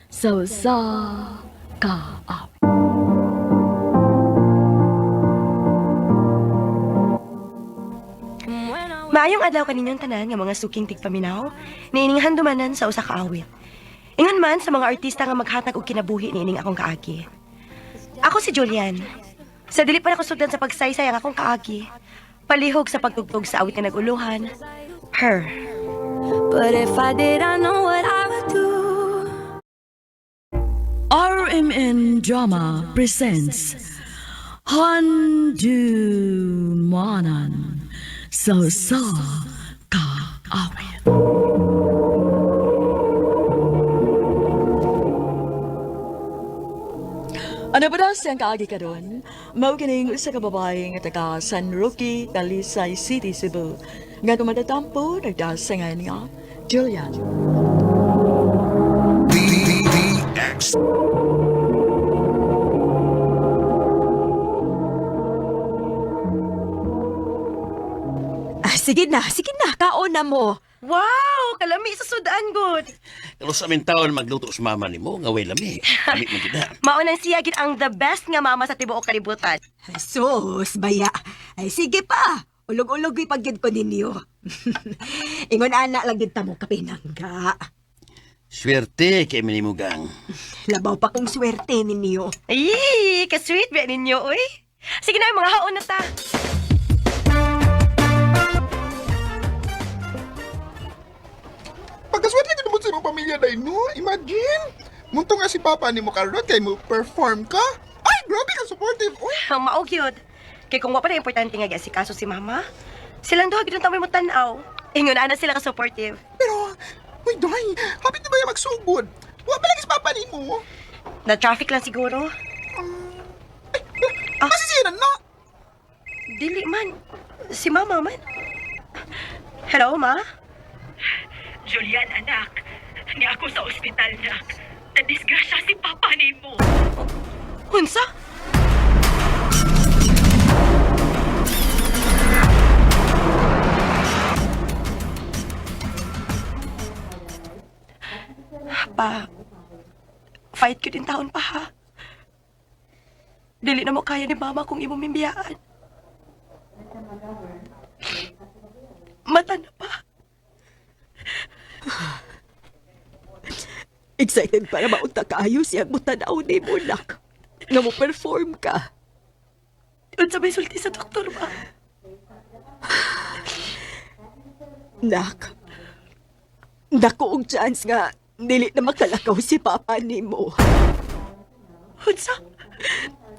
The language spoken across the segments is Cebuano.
sa usa ka awit. Maayong adlaw kaninyong tanan nga mga suking tigpaminaw, niining handumanan sa usa ka awit. Ingon man sa mga artista nga maghatag og kinabuhi niining akong kaagi. Ako si Julian. Sa dili pa nako sugdan sa pagsaysay ang akong kaagi. Palihog sa pagtugtog sa awit nga naguluhan. Her. But if I did, I know what I would do. RMN Drama presents Handumanan sa usa ka awit. Ano ba daw siyang kaagi karon? Mao kining usa ka babae nga taga San Roque, Talisay City, Cebu. Nga tumatatampo nagdasangan nga Julian. D D D X. Ah, sige na, kaon na mo. Wow! Kalami sa sudan good. Pero sa aming taon magluto sa mama nimo nga way lami. Lami man gid na. Mao nang siya gid ang the best nga mama sa tibuok kalibutan. Sus, baya. Ay, sige pa. Ulog-ulog ipagyud ko ninyo. Ingon ana lang gid ta mo kapinangga. Swerte kay minimo gang. Labaw pa kong swerte ninyo. Ay, ka-sweet ba ninyo, uy? Sige na, mga haon na ta. Pagkaswerte ka naman sa imong pamilya day no? Imagine! Munto nga si Papa ni mo karon kay mo perform ka. Ay, grabe ka supportive. Uy, Ang mao gyud. Kay kung wa pa na importante nga asikaso si mama, silang duha gid ang mo tan-aw. Ingon ana sila ka supportive. pero uy, day, happy na ba yung magsugod? Wa pa lagi si Papa ni mo. Na traffic lang siguro. Ah. Kasi siya na. Dili man. Si mama man. Hello, ma? Julian, anak. Ni ako sa ospital, nak. Nadisgrasya si Papa nimo. Unsa? Pa, fight ko din taon pa ha. Dili na mo kaya ni mama kung imong mimbiyaan. Mata na pa. Excited para maunta kaayo siyang mutanaw ni mo, nak. Nga mo perform ka. Unsa may sulti sa doktor ba? Nak, dako og chance nga dili na makalakaw si Papa nimo. Unsa?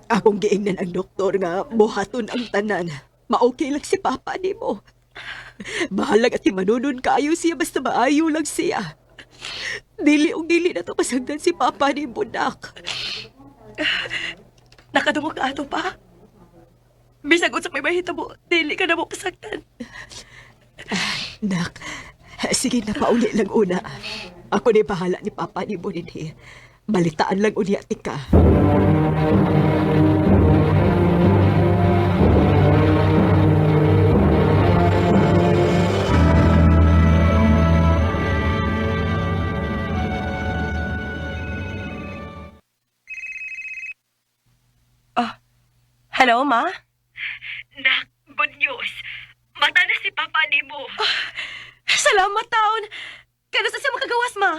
Akong giingnan ang doktor nga buhaton ang tanan. Ma-okay lang si Papa nimo. Bahalag at manunon kaayo siya basta maayo lang siya. Dili og dili na to pasagdan si Papa nimo, nak. Nakadungog ka ato pa. Bisag unsa may mahitabo, dili ka na mo pasagdan. Nak, sige na pauli lang una. Ako ni bahala ni Papa nimo dinhi. Balitaan lang unya tika. Hello, ma? Nak, good news. Mata na si Papa nimo. Salamat, taon! Kano sa siya makagawas, ma?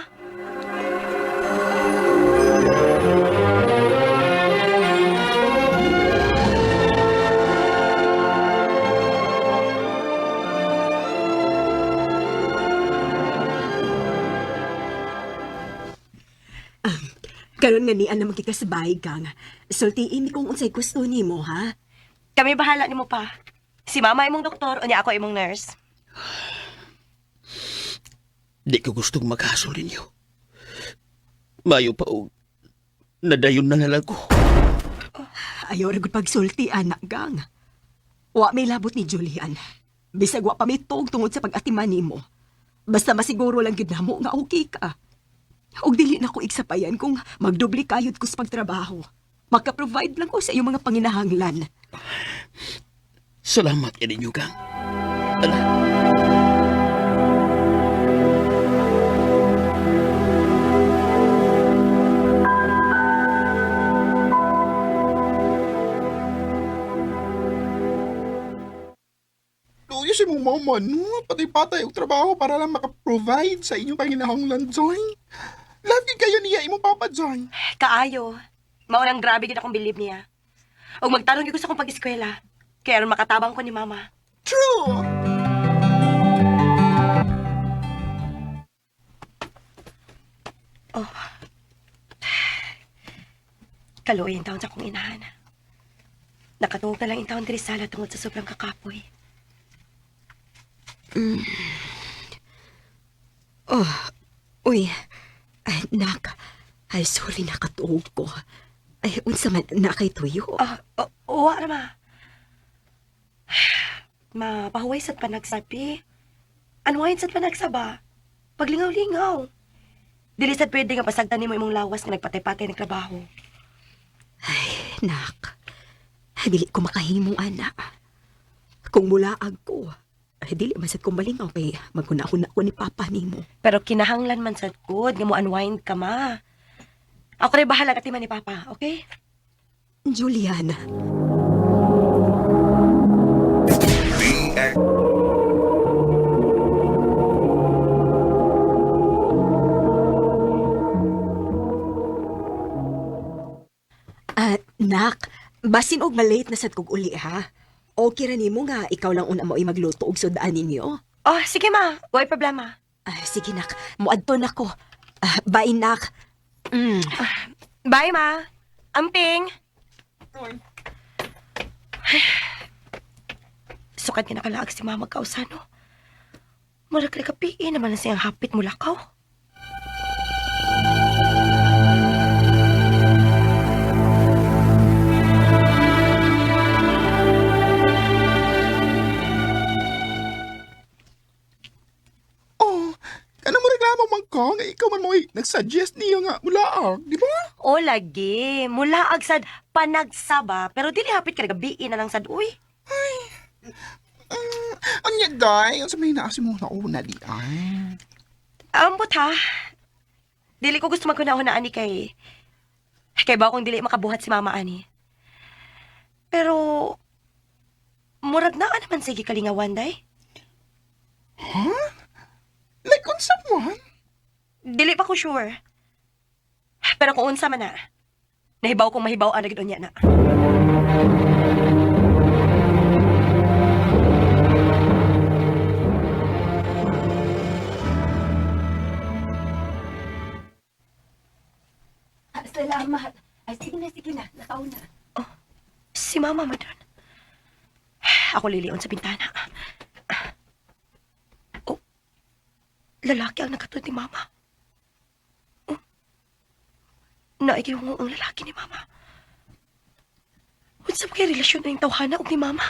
Karon nga ni naman kita sa bahay kang. Sultiin ni kung unsay gusto nimo, ha? Kami bahala nimo pa. Si mama imong doktor, unya ako imong nurse. Di ko gustong maghasol ninyo. Mayo pa og nadayon na nalang ko. Ayaw ra gud pagsulti anak gang. Wa may labot ni Julian. Bisag wa pa may tuog tungod sa pag-atiman nimo. Basta masiguro lang gid namo nga okay ka. Og dili na ko igsapayan kung magdoble kayod ko sa pagtrabaho. Maka-provide lang ko sa iyong mga panginahanglan. Salamat kay ninyo gang. Ala. Grabe si mong mama, no? Patay-patay og trabaho para lang makaprovide sa inyong panginahanglan, Joy. Love gyud kayo niya imong papa, Joy. Kaayo. Mao nang grabe gid akong bilib niya. Og magtarong gyud ko sa akong pag-eskwela. Kaya aron makatabang ko ni mama. True! Kaluoy ang taon sa akong inahan. Nakatuog na lang in taon diri sala tungod sa sobrang kakapoy. Oh, uy. Ay, nak. Ay, sorry, nakatuog ko. Ay, unsa man, na kay tuyo. Ah, oh, wa ra ma. Ma, pahuway sad panagsabi. Unwind sad panagsaba. Paglingaw-lingaw. Dili sad pwede nga pasagdan nimo imong lawas nga nagpatay-patay ng trabaho. Ay, nak. Dili ko makahimong ana. Kung mulaag ko, ay, dili man sad ko malingaw kay maghuna-huna ko ni papa nimo. Pero kinahanglan man sad gud nga mo unwind ka ma. Ako rin bahala katiman ni Papa, okay? Juliana. DX Ah, nak, basin og malate na sad kog uli ha. Okay ra nimo nga ikaw lang una mao'y magluto og sudaan ninyo. Oh, sige ma. Way problema. Ah, sige nak, muadto na ko. Ah, bye nak. Mm. Bye ma. Amping. Sukad nga nakalaag si mama kausano. Murag kay kapiin naman na siyang hapit mulakaw. Oh, ano mo reklamo man ko? Nga ikaw man mo'y nagsuggest niyo nga mulaag, di ba? O lagi, mulaag sad panagsaba, pero dili hapit kay gabi na lang sad uy. Anya, day, ang sa may naasi mo nauna di ay. Ambot ha. Dili ko gusto magkunahuna ani kay ba akong dili makabuhat si mama ani. Pero murag naa naman sige kalingawan day. Like unsa man? Dili pa ko sure. Pero kung unsa man na, nahibaw kong mahibaw ang gid unya na. Ah, salamat. Ay, sige na, sige na. Lakaw na. Si mama madon. Ako lilion sa bintana. Oh, lalaki ang nakatud ni mama. Oh, naigihungo ang lalaki ni mama. Unsa ba kay relasyon na yung tawhana og ni mama?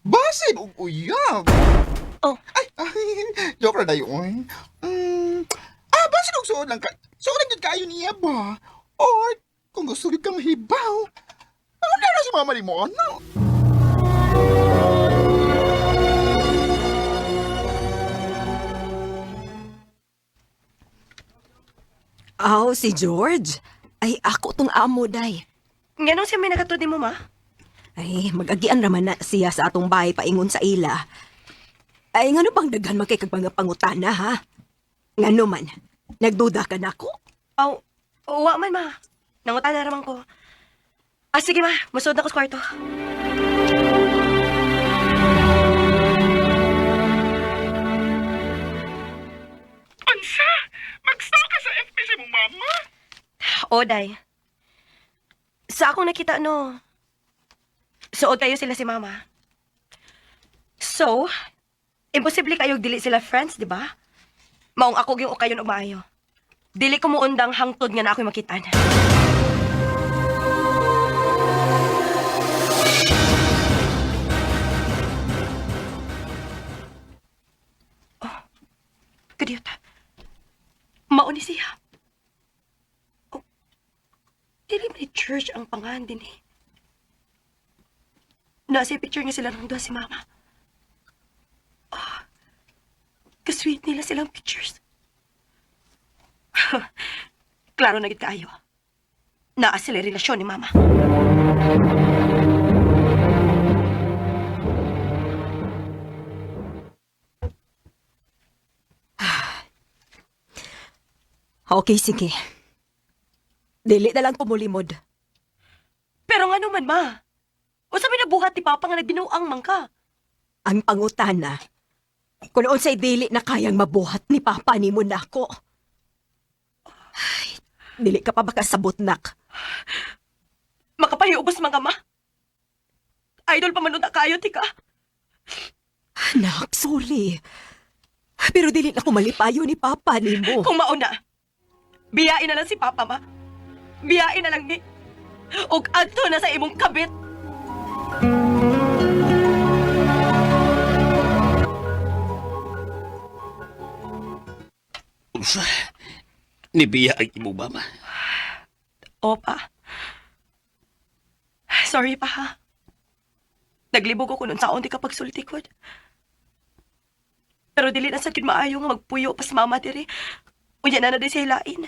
Basin og uyab. Oh. Ay, ay, joke ra dayon. Oy. Ah, basin og suod lang ka. Suod lang gyud kaayo niya ba? Or kung gusto gyud kang hibaw, ano na si mama nimo ano? Aw, si George. Ay, ako tong amo, day. Nganong siya may nakatud ni mo, ma? Ay, magagian raman na siya sa atong bahay paingon sa ila. Ay, ngano bang daghan man kay kag mga pangutana, ha? Ngano man, nagduda ka na ako? Aw, wa man, ma. Nangutan na raman ko. Ah, sige, ma. Musuod na ko sa kwarto. Unsa? Mag-stalk ka sa FB si mong mama? O, day. Sa akong nakita, no, suod kayo sila si mama. So, imposible kayo dili sila friends, di ba? Maong ako yung ukayon og maayo. Dili ko muundang hangtod nga na ako'y makitaan. Oh, kadiyot. Mauni siya. Oh, dili man ni church ang pangan din eh. Nasa picture nga sila ng duha si mama. Ah, kasweet nila silang pictures. Klaro na gid kaayo. Naa sila relasyon ni mama. Okay, sige. Dili na lang kumulimod. Pero nga naman, ma. Unsa may nabuhat ni Papa nga nagbinuang man ka? Ang pangutana, kung unsay dili na kayang mabuhat ni Papa nimo nako. Ay, dili ka pa ba kasabot, nak? Makapahiubos man ka, ma. Idol pa man unta kayo, tika. Anak, sorry. Pero dili na ko malipayo ni Papa nimo. Kung mauna, biyain na lang si Papa, ma. Biyain na lang ni. Og adto na sa imong kabit. Unsa? Nibiya ang imong mama. Opa. Sorry pa ha. Naglibog ako nun sa di ka pagsultikod. Pero dili na sa gyud maayo nga magpuyo pas mama diri. Unya na na di siya hilain.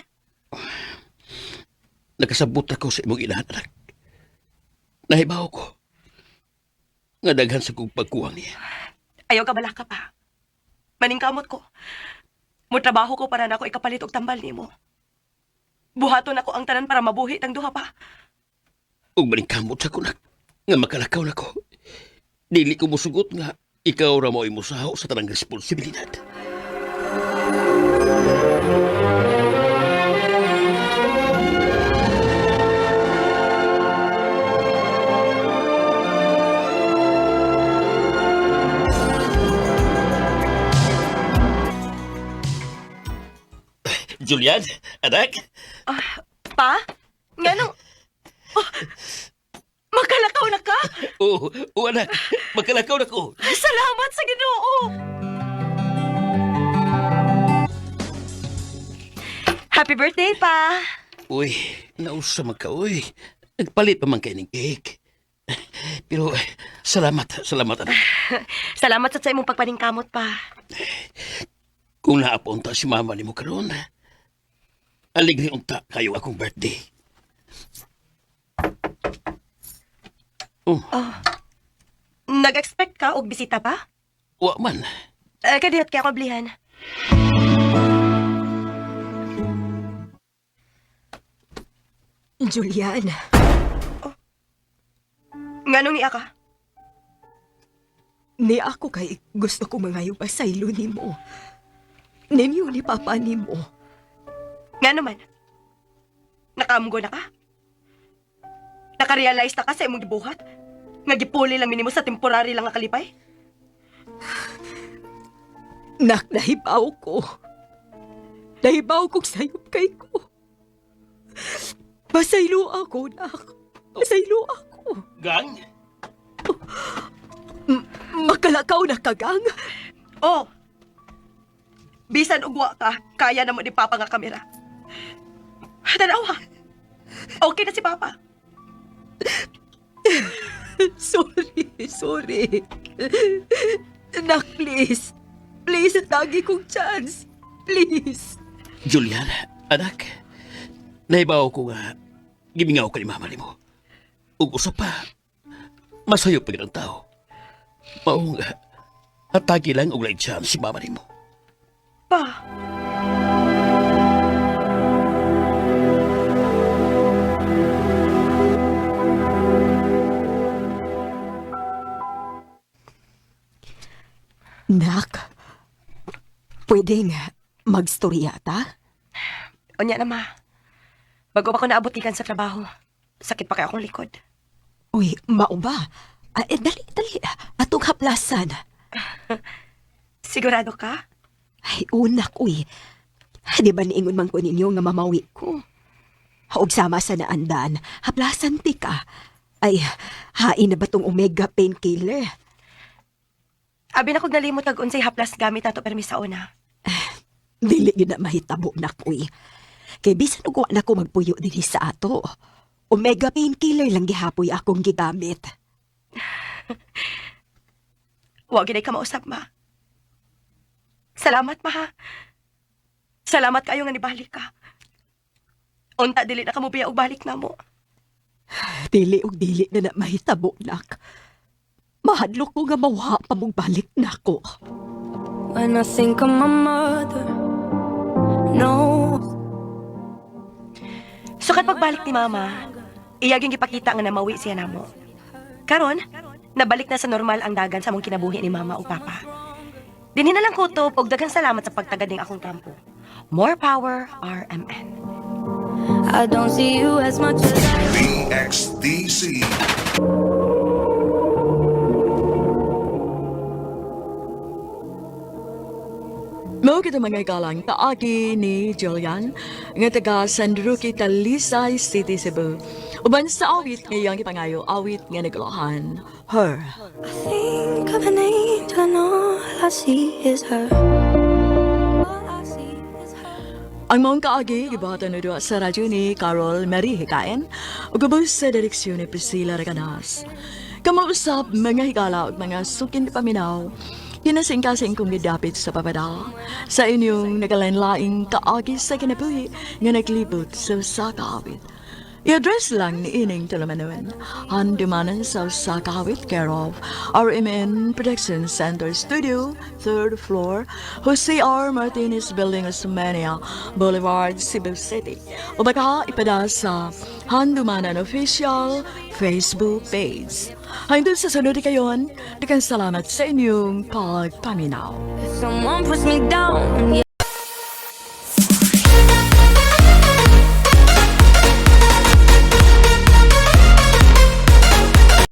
Nakasabot ako sa imong inahan, anak. Nahibaw ko. Nga daghan sa kong pagkuwang niya. Ayaw ka balaka pa. Maningkamot ko. Mutrabaho ko para nako ikapalit og tambal nimo. Buhaton ako ang tanan para mabuhi tang duha pa. Ug maningkamot sa ko, nak. Nga makalakaw na ko. Dili ko musugot nga ikaw ra mo musaho sa tanang responsibilidad. Julian, anak. Pa? Nganong... Oh, makalakaw na ka? Oo, oo, anak. Makalakaw na ko. Salamat sa Ginoo. Happy birthday pa. Uy, nausa man ka, uy. Nagpalit pa man kay ning cake. Pero, salamat, salamat, anak. Salamat sa imong pagpaningkamot pa. Kung naapunta si mama ni mo karon, aligri unta kayo akong birthday. Oh, Nag-expect ka og bisita pa? wa man. Eh, kadiyot kay ako blihan. Julian, Nganong niya ka? ni ako kay gusto ko mangayo pasaylo nimo. Ninyo ni Papa nimo. Ngano man? Nakaamgo na ka? Nakarealize na ka sa imong gibuhat? Nga gipuli lang minimo sa temporary lang nga kalipay? Nak, nahibaw ko. Nahibaw kong sayop kay ko. Pasaylo ako, nak. Pasaylo ako. Gang? Makalakaw na kagang. Oh. Bisan og wa ka, kaya na mo ni Papa nga kamera. Tanawa. Okay na si Papa. Sorry, sorry. Nak, please. Please, tagi kong chance. Please. Julian, anak. Nahibaw ko nga, gimingaw ka ni mama ni mo. Ug usa pa, masayo pa gid ang tao. Mao nga, hatagi lang og lain chance si mama nimo. Pa. Nak, pwede nga magstorya ta? Unya na ma. Bago pa ko naabot gikan sa trabaho. Sakit pa kay akong likod. Uy, mao ba? Ah, eh, dali, dali. Atong haplasan. Sigurado ka? Ay, unak, uy. Di ba niingon man ko ninyo nga mamawi ko? Haog sama sa naandan, haplasan ti ka. Ay, hain na ba tong omega painkiller? Abi na kog nalimot kag unsay haplas gamit ato permi sa una. Dili gyud na mahitabo nak, uy. Kay bisan og wa na ko magpuyo dinhi sa ato. Omega painkiller lang gihapoy akong gigamit. Wa gid ka mausap ma. Salamat ma ha. Salamat kayo nga nibalik ka. Unta dili na kamo biya og balik namo. Dili og dili na na mahitabo, nak. Mahadlok ko nga mawha pa mong balik nako. When I think of my mother, no. Sukat pagbalik ni Mama, iya gyud gipakita nga namawi siya namo. Karon, nabalik na sa normal ang dagan sa among kinabuhi ni Mama ug Papa. Dinhi na lang kutob og daghang salamat sa pagtagad ning akong tampo. More power, RMN. I don't see you as much as I DXDC. Mao kita mga ikalang kaagi ni Julian nga taga San Roque, Talisay City, Cebu. Uban sa awit nga iyang gipangayo, awit nga nagulahan, Her. I think of an angel and all I see is her. All I see is her. Ang maong kaagi gibuhatan ni duha sa radyo ni Carol Marie Hikain ug ubos sa direksyon ni Priscilla Recanas. Kamausap mga higala ug mga sukin paminaw, kinasingkasing kong gidapit sa papada sa inyong nagalain-laing kaagi sa kinabuhi nga naglibot sa usa ka awit. I-address lang ni ining tulumanon. Handumanan sa usa ka awit, care of RMN Production Center Studio, third floor, Jose R. Martinez Building, Osmeña Boulevard, Cebu City. O baka ipada sa Handumanan Official Facebook page. Hangtod sa sunod kayon, daghang salamat sa inyong pagpaminaw. If someone puts me down, yeah.